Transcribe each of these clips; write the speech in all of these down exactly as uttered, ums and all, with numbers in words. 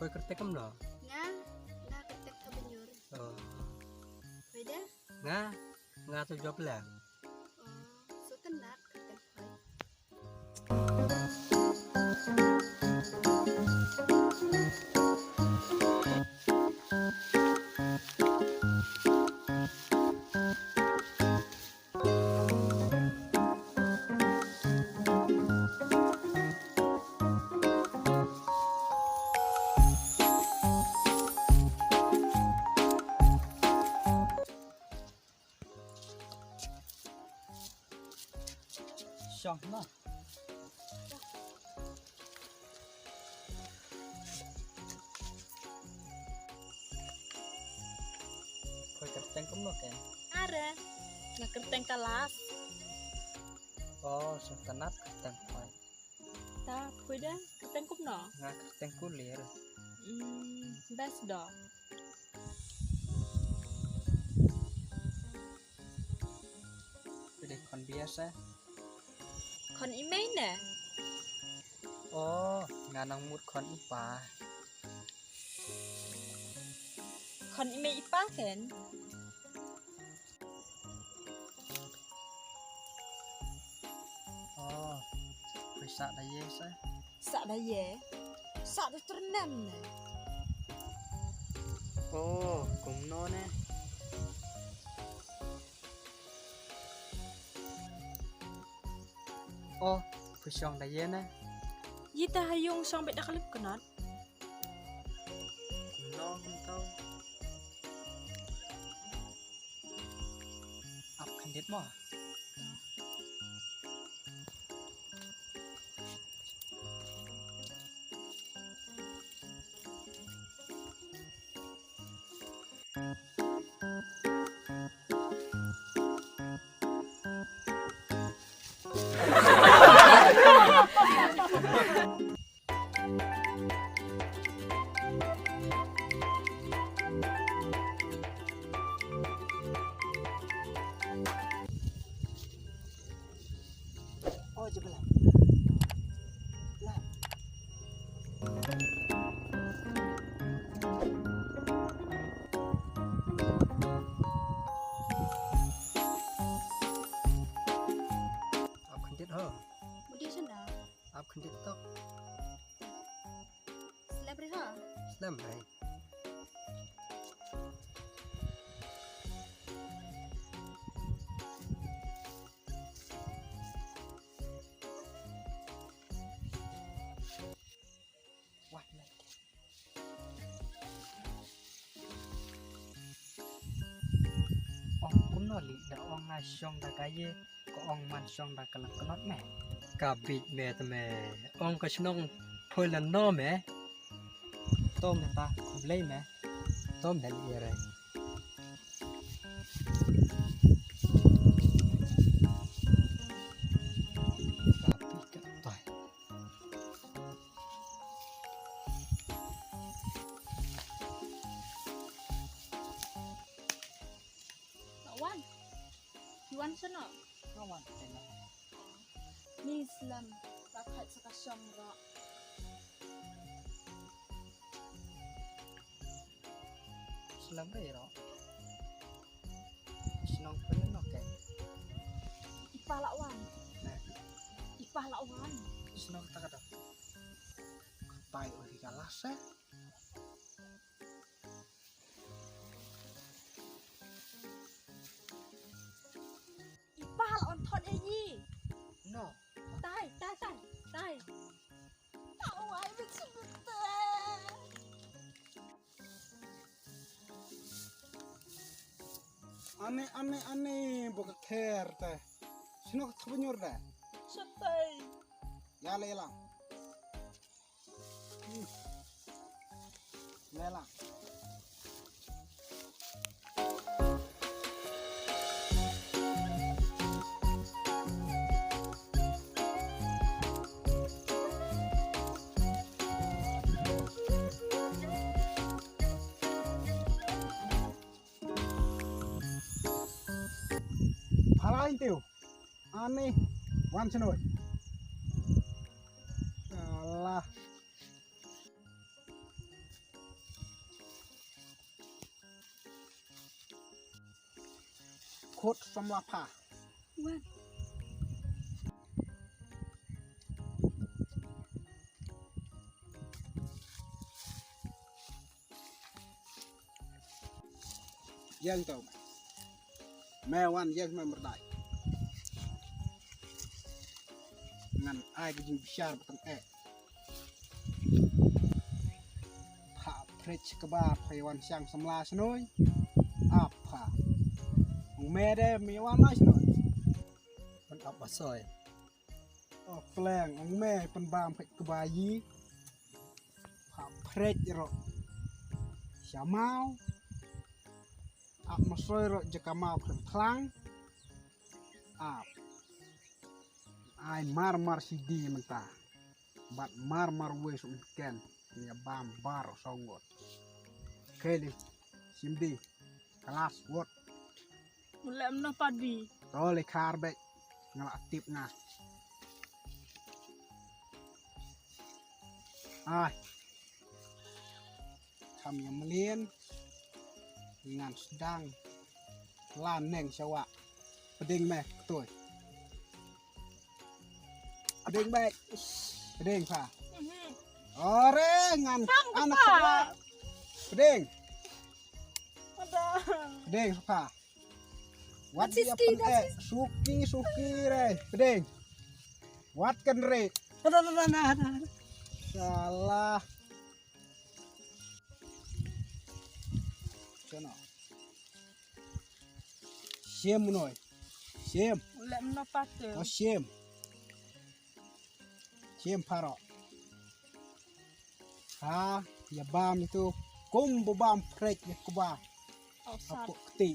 Poi kyrteng kumno? Nga, nga kyrteng Thabanyur. Oh. Poi de? Nga, nga to Jopleng. Oh, sngewtynnat kyrteng poi. Shong ma. Poi kyrteng kumno ken? Are, nga kyrteng Kalas. Oh, sngewtynnat kyrteng poi. Ta, poi de, kyrteng kumno? Nga kyrteng Kulir. Hmm, best do. Poi de khon biasa. Khon i mei ne? Oh, nga nang mut khon i pa. Khon i mei i pa ken? Oh, poi sah da ye sa. Sah da ye? Sah da tyrnem ne? Oh, kumno ne? Oh, poi shong da ye ne? Ïa ta ha ïung shong beit da ka lip kynot. Kumno kumto? Ap khyndiat mo. Oh, jebla. Lah. Ap khyndiat ho. Mudi senda. Ap khyndiat tok. Slem re ha. Slem re. Wah, leh. Ong kumno li da ong nga shong da ka ye, ko ong man shong da ka lak knot me. Ka bit me te me. Ong ka shnong phoi la no me. To me ta khublei me. To me li re. Ka bit ka tai. Wan. Ki wan shano? Nga wan shano. Ni slem, ka khat sa ka shong ro. Slem re ro. Shnong pynno ke. Ipa la wan. Ne. Ipa la wan. Shnong ta ka da. Pai uri ka lasa. Ipa la on thot e yi. No. Tai, tai, tai, tai. Tawai bichi bitte. Ane, ane, ane, bok ther te. Sino ka thubnyur de. Shatai. Ya le la. Lela. Phala intiu. Ani wan chnoi. Alah. kut samla pha. Wan. Ïeng to. Me wan ïeng me merdai. Ngan ai ka jingbishar ba tang eh. Pha phrech kaba pha wan shang samla shnoi. Ap pha. Ong me de me wan lai shnoi. Pan ap ba soi. O pleng ong me pan bam phrech kaba yi. Pha phrech ro. Shamau. Ap ma soi ro jaka mau phrech thlang. Ap. Ai mar mar sidi mynta. Bad mar mar wei sum ken. Nia bam bar song ngot. Keli. Sim di. Kalas ngot. Ulem no padi. To le khar bek. Nga la tip nga. Ai. Kham ïa mlien. Ngan sdang. Lan neng shawa. Pdeng me ktoi. Pdeng bek. Pdeng pha. Mhm. Ore ngan Bang, ana bang. Pdeng. Ada. Pdeng pha. Wat dia pen eh. Suki, suki re. Pdeng. Wat kan re. Ada, ada, ada, ada. Salah. Sana. Shim noi. Shim. Lem no pate. Oh, shim. Shim pharo. Ha, ïa bam itu. Kum bu bam phrech ïa kuba. Oh, sat. Apo kti.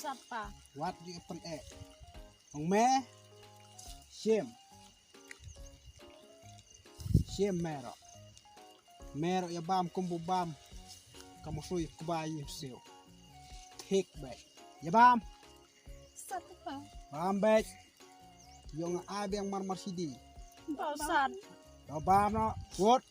Sat pa. Wat di pen eh. Ong me. Shim. Shim mero. Mero ïa bam kum bu bam. Kamu sui kuba ïa siu. Thik bek. Ïa bam. Sat pa. Bam bek. Ïong ai beng mar mar sidi. Bau sat. Ïa bam no. Wot.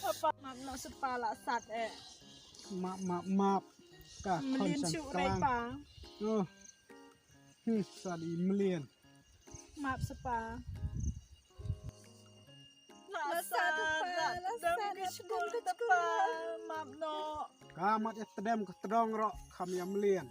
Apa map no sepa la sat eh. Map map map. Ka khon sang klang. Oh. Hmm, sat i mlien. Map sepa. La sat pa, la sat pa, la sat pa. Map no. Ka mat ïa tdem ka tdong ro kham ïa mlien.